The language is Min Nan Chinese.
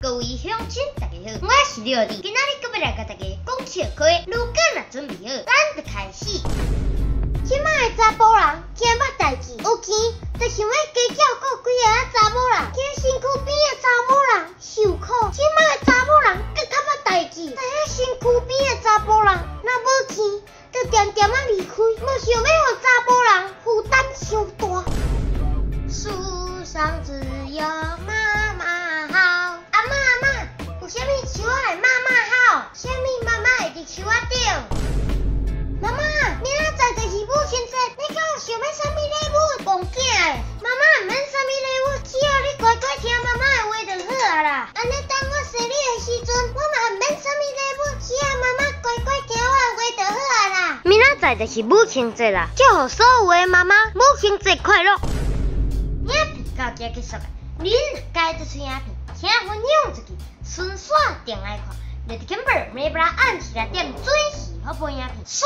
各位鄉親，大家好，我是廖弟，今仔日閣欲來共大家講笑話，如果若準備好，咱就開始。這擺的查埔人驚捌代誌，有錢就想欲加照顧幾个仔查某人，驚身軀邊的查某人受苦。這擺的查某人閣較捌代誌，知影身軀邊的查埔人若無錢，就恬恬仔離開，無想欲予查埔人負擔傷大。世上只有媽媽好，阿嬤阿嬤，有啥物樹仔會媽媽好？啥物媽媽會佇樹仔頂？媽媽，明仔載就是母親節，你敢有想欲啥物禮物予戇囝的？媽媽毋免啥物禮物，只要你乖乖聽媽媽的話就好啊啦。按呢等我生你的時陣，我嘛毋免啥物禮物，只要媽媽乖乖聽我的話就好啊啦。明仔載就是母親節啦，祝予所有的媽媽母親節快樂。影片到這結束了，恁若佮意這喙影片，請分享出去，順紲定來看。你的 Kimber 每晡按時來點準時發布影片。煞。